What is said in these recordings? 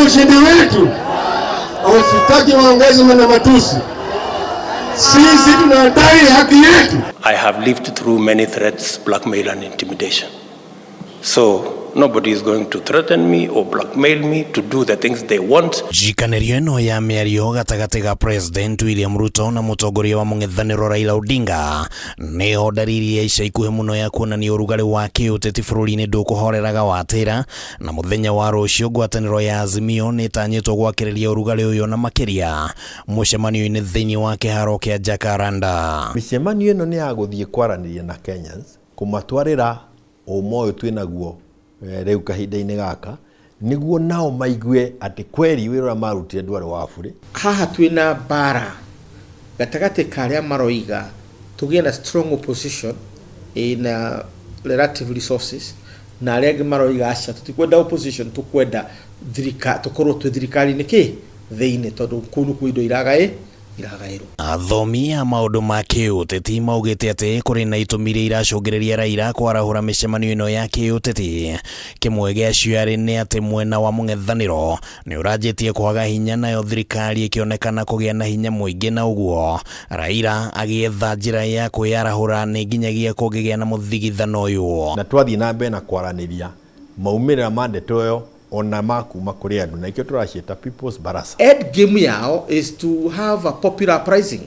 Ushindi wetu. Sitaki waongeze na matusi. Sisi tunadai haki yetu. I have lived through many threats, blackmail and intimidation. So nobody is going to threaten me or blackmail me to do the things they want. Njikanĩrio ĩno ya mĩario gatagatĩ ga President William Ruto na mũtongoria wa mũng'ethanĩro Raila Odinga nĩyo ndariri ya ica ikuhĩ mũno ya kuonania ũrugarĩ wa kĩũteti bũrũri-inĩ ndũkũhoreraga watĩra, na mũthenya wa rũciũ ngwatanĩro ya Azimio nĩ ĩtanyĩtwo gwakĩrĩria ũrugarĩ ũyũ na makĩria mũcemanio-inĩ thĩinĩ wa kĩharo kĩa Jacaranda. Mĩcemanio ĩno nĩ ya gũthiĩ kwaranĩria na Kenyans, kũmatwarĩra ũma ũyũ twĩnaguo rĩu kahinda-inĩ gaka, nĩguo nao maigue atĩ kweri wĩra ũrĩa marutire ndwarĩ wa burĩ. Haha twĩna mbara gatagatĩ ka arĩa maroiga tũgĩe na strong opposition ĩna relative resources na arĩa angĩ maroiga aca, tũtikwenda opposition, tũkwenda thirika tũkorwo twĩ thirikari-inĩ kĩ thĩinĩ, tondũ kũu nĩkuo indo iragaĩrwo. Athomi a maũndũ ma kĩũteti maugĩte atĩ kũrĩ na itũmi iria iracũngĩrĩria Raila kwarahũra mĩcemanio ĩno ya kĩũteti. Kĩmwe gĩacio arĩ nĩ atĩ mwena wa mũng'ethanĩro nĩ ũranjĩtie kwaga hinya, nayo thirikari ĩkĩonekana kũgĩa na hinya mũingĩ, na ũguo Raila agĩetha njĩra ya kwĩyarahũra nĩ nginyagia kũngĩgĩa na mũthigithano ũyũ. Na twathiĩ na mbere na kwaranĩria maumĩrĩra ma ndeto ĩyo ona ma kuma kũrĩ andũ, na ikĩo tũraciĩta People's Baraza. End game yao is to have a popular uprising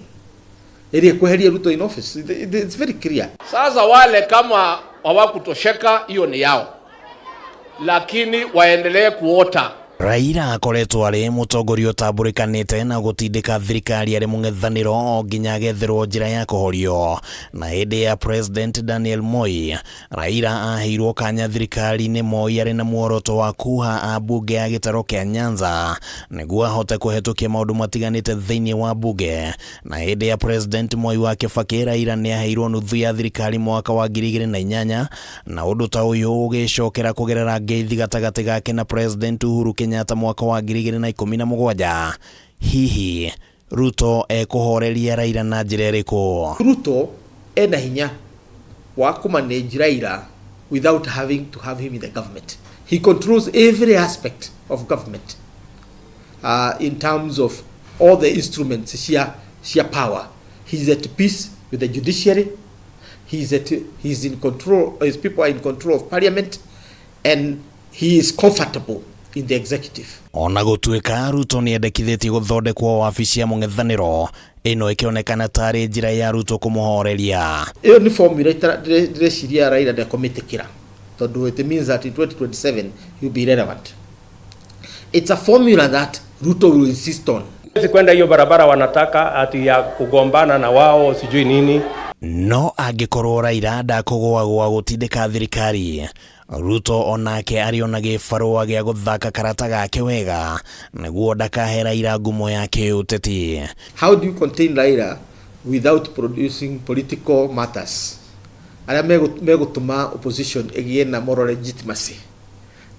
ĩrĩa ĩkweheria Ruto in office. It's very clear. Sasa wale kama hawakutosheka, hiyo ni yao, lakini waendelee kuota. Raila akoretwo arĩ mũtongoria ũtambũrĩkanĩte na gũtindĩka thirikari arĩ mũng'ethanĩro o nginya agetherwo njĩra ya kũhorio. Na hĩndĩ ya President Daniel Moi, Raila aheirwo kanya thirikari-inĩ Moi arĩ na muoroto wa kuha ambunge ya gĩtaro kĩa Nyanza nĩguo ahote kũhetũkia maũndũ matiganĩte thĩinĩ wa bunge. Na hĩndĩ ya President Moi wa Kibaki, Raila nĩ aheirwo nuthu ya thirikari mwaka wa 2008, na ũndũ ta ũyũ ũgĩcokera kũgerera ngeithi gatagatĩ gake na President Uhuru Kenyatta mwaka wa 2017. Hihi Ruto ekũhoreria Raila na njĩra ĩrĩkũ? Ruto ena hinya wa kũmanage Raila without having to have him in the government. He controls every aspect of government in terms of all the instruments cia power. He's at peace with the judiciary. He's in control, his people are in control of parliament, and he is comfortable in the executive. Ona gũtuĩka Ruto nĩ endekithĩtie gũthondekwo wabici ya mũng'ethanĩro, ĩno ĩkĩonekana tarĩ njĩra ya Ruto kũmũhoreria. Ĩyo nĩ formula ndĩreciria Raila ndekũmĩtĩkĩra, tondũ it means that in 2027 he will be irrelevant. It's a formula that Ruto will insist on. Si kwenda hiyo barabara wanataka ati ya kugombana na wao, sijui nini. No angĩkorwo Raila ndakũgũagũa gũtindĩka thirikari, Ruto onake arĩ ona gĩbarũa gĩa gũthaka karata gake wega nĩguo ndakahe Raila ngumo ya kĩũteti. How do you contain Raila without producing political matters arĩa megũtũma opposition ĩgĩe na moral legitimacy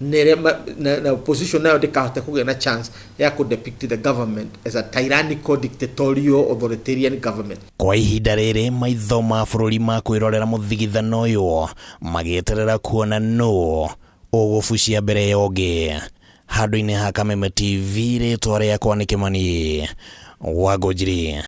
na opposition nayo ndĩkahote kũgĩa na chance ya kũ depict the government as a tyrannical, dictatorial, authoritarian government? Kwa ihinda rĩrĩ, maitho ma bũrũri ma kwĩrorera mũthigithano ũyũ magĩeterera kuona nũ ũgũbucia mbere ya ũngĩ. Handũ-inĩ ha Kameme TV, rĩtwa rĩakwa nĩ Kĩmani Wangũnjiri.